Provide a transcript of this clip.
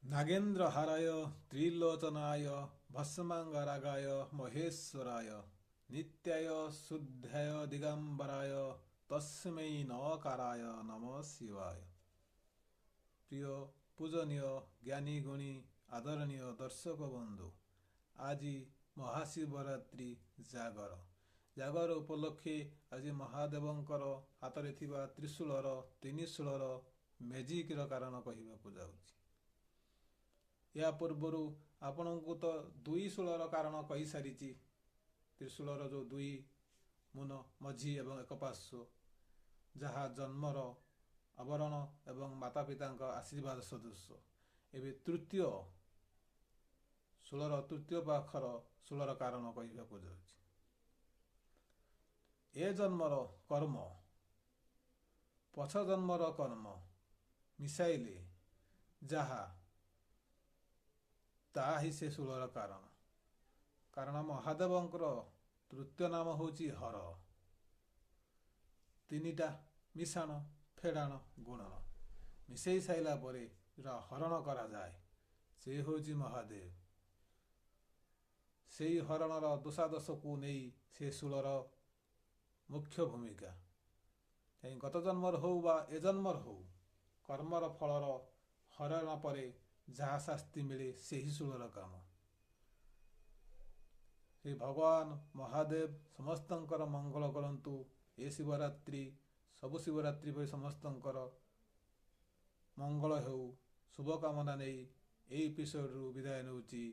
ନାଗେନ୍ଦ୍ର ହାରାୟ ତ୍ରିଲୋଚନାୟ ଭସ୍ମାଙ୍ଗରାଗାୟ ମହେଶ୍ୱରାୟ ନିତ୍ୟାୟ ଶୁଦ୍ଧାୟ ଦିଗମ୍ବରାୟ ତସ୍ମୈ ନକାରାୟ ନମ ଶିବାୟ। ପ୍ରିୟ ପୂଜନୀୟ ଜ୍ଞାନୀ ଗୁଣୀ ଆଦରଣୀୟ ଦର୍ଶକ ବନ୍ଧୁ, ଆଜି ମହାଶିବରାତ୍ରି ଜାଗର। ଜାଗର ଉପଲକ୍ଷେ ଆଜି ମହାଦେବଙ୍କର ହାତରେ ଥିବା ତ୍ରିଶୂଳର ତିନି ଶୂଳର ମେଜିକର କାରଣ କହିବାକୁ ଯାଉଛି। ଏହା ପୂର୍ବରୁ ଆପଣଙ୍କୁ ତ ଦୁଇ ଶୂଳର କାରଣ କହିସାରିଛି। ତ୍ରିଶୂଳର ଯେଉଁ ଦୁଇ ମୁନ, ମଝି ଏବଂ ଏକ ପାର୍ଶ୍ୱ, ଯାହା ଜନ୍ମର ଆବରଣ ଏବଂ ମାତା ପିତାଙ୍କ ଆଶୀର୍ବାଦ ସଦୃଶ। ଏବେ ତୃତୀୟ ଶୂଳର ତୃତୀୟ ପାଖର ଶୂଳର କାରଣ କହିବାକୁ ଯାଉଛି। ଏ ଜନ୍ମର କର୍ମ ପଛ ଜନ୍ମର କର୍ମ ମିଶାଇଲେ ଯାହା, ତାହା ହିଁ ସେ ଶୂଳର କାରଣ। କାରଣ ମହାଦେବଙ୍କର ତୃତୀୟ ନାମ ହେଉଛି ହର। ତିନିଟା ମିଶାଣ, ଫେଡ଼ାଣ, ଗୁଣନ ମିଶାଇ ସାରିଲା ପରେ ଯେଉଁଟା ହରଣ କରାଯାଏ, ସେ ହେଉଛି ମହାଦେବ। ସେଇ ହରଣର ଦୋଷାଦୋଷକୁ ନେଇ ସେ ଶୂଳର ମୁଖ୍ୟ ଭୂମିକା। କାହିଁ ଗତ ଜନ୍ମର ହଉ ବା ଏ ଜନ୍ମର ହଉ, କର୍ମର ଫଳର ହରଣ ପରେ ଯାହା ଶାସ୍ତି ମିଳେ, ସେହି ଶୂଳର କାମ। ଶ୍ରୀ ଭଗବାନ ମହାଦେବ ସମସ୍ତଙ୍କର ମଙ୍ଗଳ କରନ୍ତୁ। ଏ ଶିବରାତ୍ରି ସବୁ ଶିବରାତ୍ରି ପରି ସମସ୍ତଙ୍କର ମଙ୍ଗଳ ହେଉ, ଶୁଭକାମନା ନେଇ ଏଇ ଏପିସୋଡ଼ରୁ ବିଦାୟ ନେଉଛି।